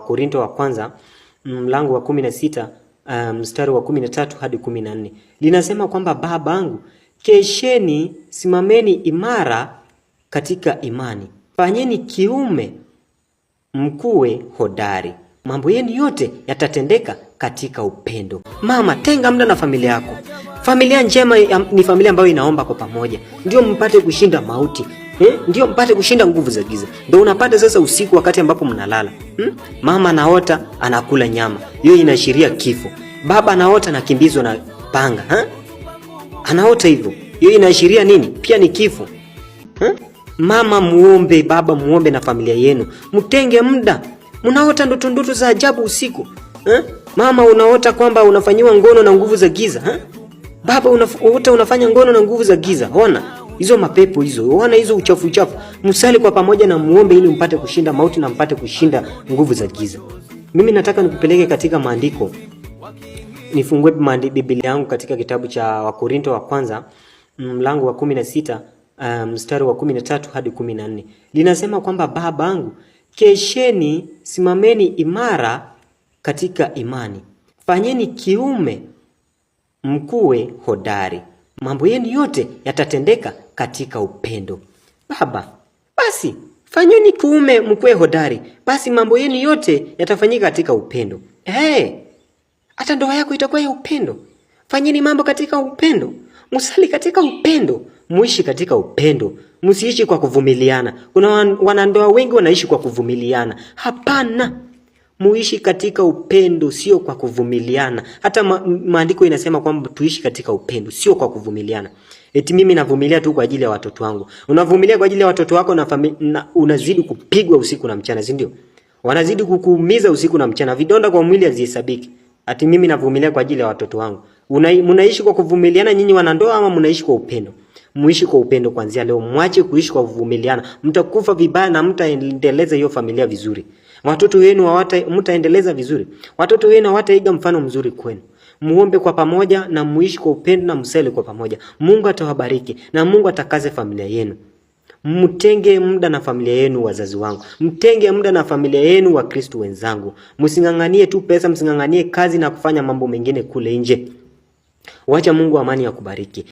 Wakorinto wa kwanza mlango wa 16 mstari wa 13 hadi 14. Linasema kwamba babangu, kesheni, simameni imara katika imani, fanyeni kiume, mkuwe hodari, mambo yenu yote yatatendeka katika upendo. Mama, tenga muda na familia yako. Familia njema ni familia ambayo inaomba kwa pamoja, ndio mpate kushinda mauti. Ndio mpate kushinda nguvu za giza. Ndio unapata sasa usiku wakati ambapo mnalala. Mama anaota anakula nyama, hiyo inaashiria kifo. Baba anaota anakimbizwa na panga, ha? Anaota hivyo, hiyo inaashiria nini? Pia ni kifo. Mama muombe, baba muombe na familia yenu, mtenge muda. Mnaota ndoto ndoto za ajabu usiku, ha? Mama unaota kwamba unafanyiwa ngono na nguvu za giza, ha? Baba unaota unafanya ngono na nguvu za giza. Ona hizo mapepo hizo, ona hizo uchafu uchafu. Msali kwa pamoja na muombe ili mpate kushinda mauti na mpate kushinda nguvu za giza. Mimi nataka nikupeleke katika maandiko. Nifungue Biblia yangu katika kitabu cha Wakorinto wa kwanza mlango wa 16 mstari wa 13 hadi 14. Linasema kwamba babangu, kesheni, simameni imara katika imani, fanyeni kiume, mkuwe hodari, mambo yenu yote yatatendeka katika upendo. Baba, basi fanyeni kiume, mkuwe hodari, basi mambo yenu yote yatafanyika katika upendo. Hey, hata ndoa yako itakuwa ya upendo. Fanyeni mambo katika upendo, musali katika upendo, muishi katika upendo, msiishi kwa kuvumiliana. Kuna wanandoa wengi wanaishi kwa kuvumiliana. Hapana, muishi katika upendo, sio kwa kuvumiliana. Hata maandiko inasema kwamba tuishi katika upendo, sio kwa kuvumiliana. Eti mimi navumilia tu kwa ajili ya watoto wangu. Unavumilia kwa ajili ya watoto wako na unazidi kupigwa usiku na mchana, si ndio? Wanazidi kukuumiza usiku na mchana, vidonda kwa mwili hazihesabiki. Ati mimi navumilia kwa ajili ya watoto wangu. Mnaishi kwa kuvumiliana nyinyi wanandoa ama mnaishi kwa upendo? Muishi kwa upendo kuanzia leo, mwache kuishi kwa kuvumiliana. Mtakufa vibaya na mtaendeleza hiyo familia vizuri. Watoto wenu mtaendeleza vizuri. Watoto wenu hawataiga mfano mzuri kwenu. Muombe kwa pamoja na muishi kwa upendo na msali kwa pamoja. Mungu atawabariki na Mungu atakaze familia yenu. Mtenge muda na familia yenu, wazazi wangu. Mtenge muda na familia yenu, Wakristo wenzangu. Msing'ang'anie tu pesa, msing'ang'anie kazi na kufanya mambo mengine kule nje. Wacha Mungu amani akubariki.